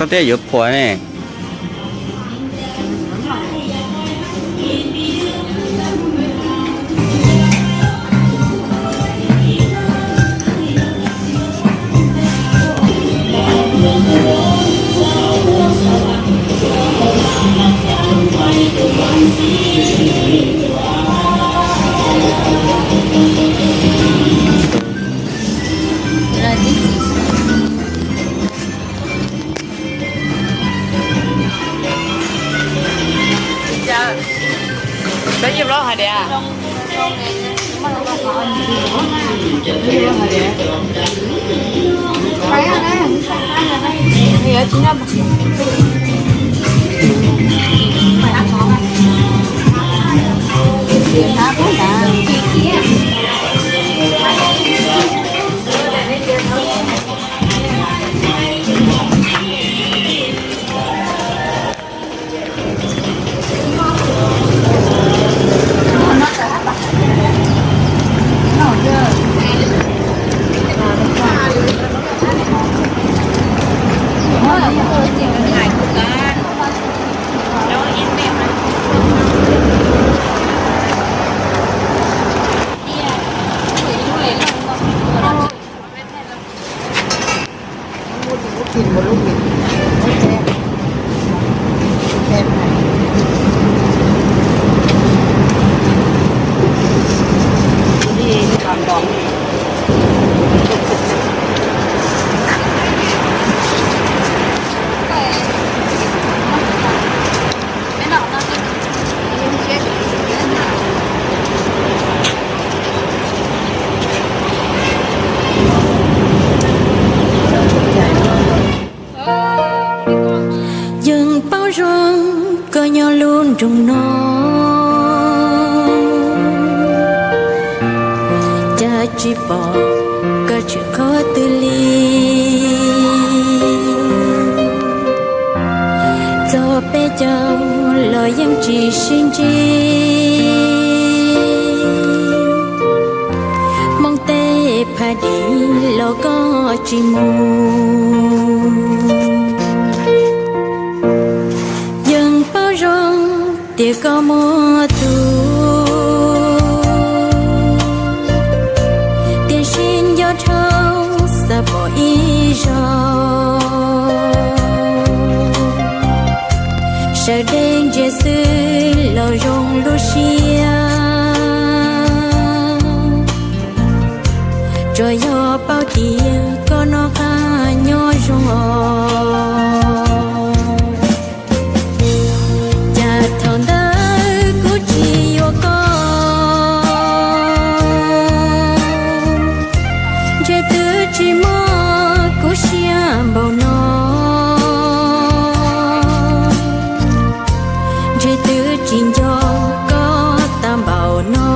Koj thiaj yuav phuam ne. Koj yeej loj hais tias, Yeej paub zoo koj nyob lub nroog no, cas tsis pom koj tseem qhov twg li. Txog peb caug los yeej tsis sib ntsib, Hmoob teb phaj dim los koj tsis mus. Yeej paub zoo tias koj muaj tus, tiam sis nco dhau xav pom ib zaug. Sawv deb ntsia xwb los zoo lub siab, tsuas yog paub tias koj noj qab nyob zoo os. Cas thaum ntawd kuv tsis yuav koj, ntshe twb tsis mob kuv siab npaum no, ntshe twb tsis nco koj tag npaum no.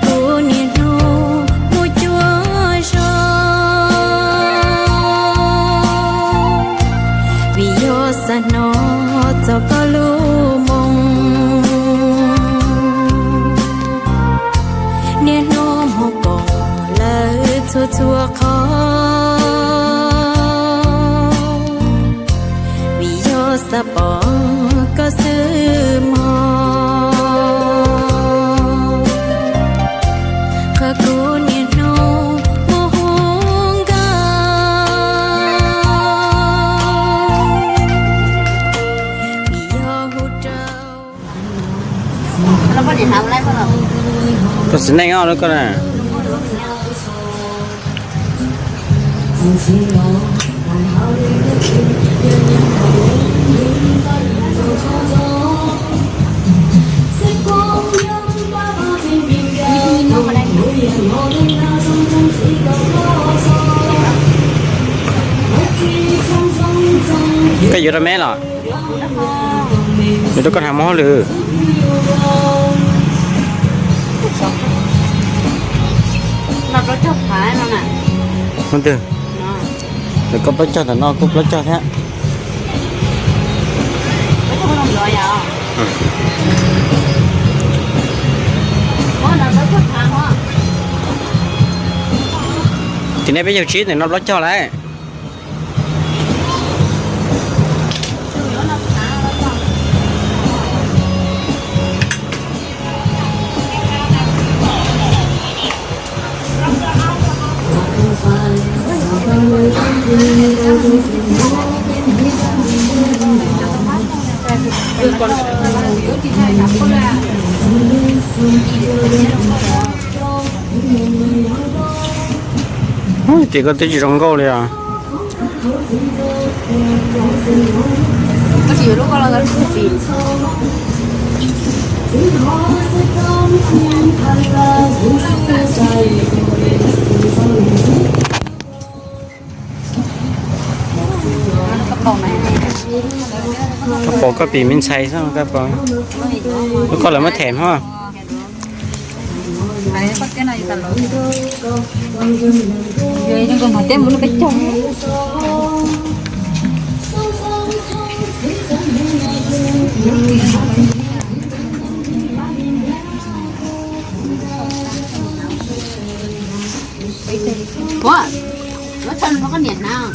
Kuv niaj hnub mus cuag zog, vim yog xav hnov txog koj lub moo. Niaj hnub mus koom lawv txhua txhua qhov, vim yog xav pom koj xwb mog. Qhov kuv niaj hnub mus hu nkauj, vim yog hu rau Koj txiv neej os, koj na. Koj yuav rau meb los? Yuav rau koj hnav muag hauj lwm. Mus twg? Ntawm koj plaub caug, ntawm no kuj plaub caug thiab. Ces nej peb caug tsib, ntawm no plaub caug lawm. Ces koj twb tsis zoo nkauj li os. Koj pom koj pim me ntxhais xwb koj pom. Lub koj lawv muab them hos. Ua, muab tso rau koj niam hnav.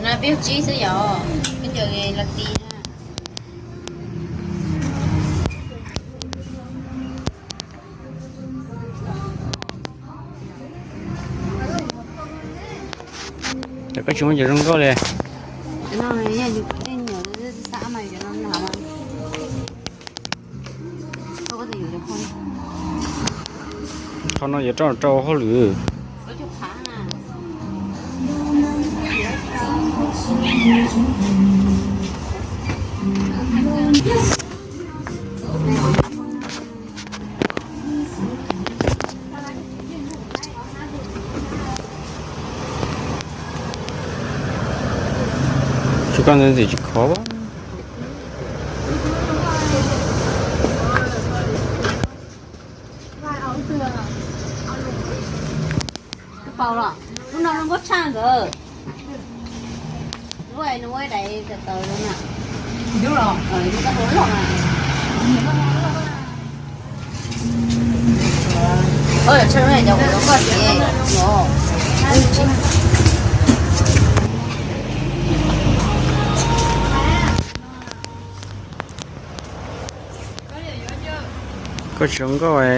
No peb tsib xwb yom, peb caug los ti na. Koj tsis muaj cov zoo nkauj li. Qhov no yuav rau rau hauj lwm. Tsis koj ntxim tsis khov. Paus los, lub no zoo nkauj tshaj nkawd. Lub no ua dais tawv tawv no na. Lub los, lub no loj na. Oj, tshaj lub no cov uas koj tias no. Koj tsis zoo nkauj.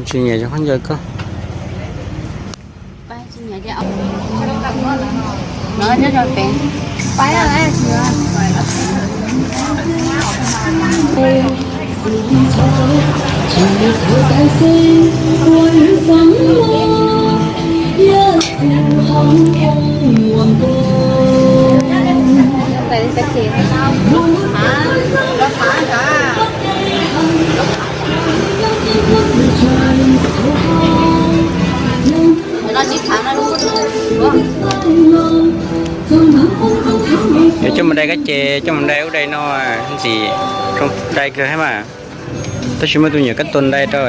Tsis nyiam cov khaub ncaws koj. Yuav coj mus dai kab ces coj mus dai ub dai no, ntxim zoo dai kawg thiab mas. Tab sis muaj tus nyuam kab tua dai rau.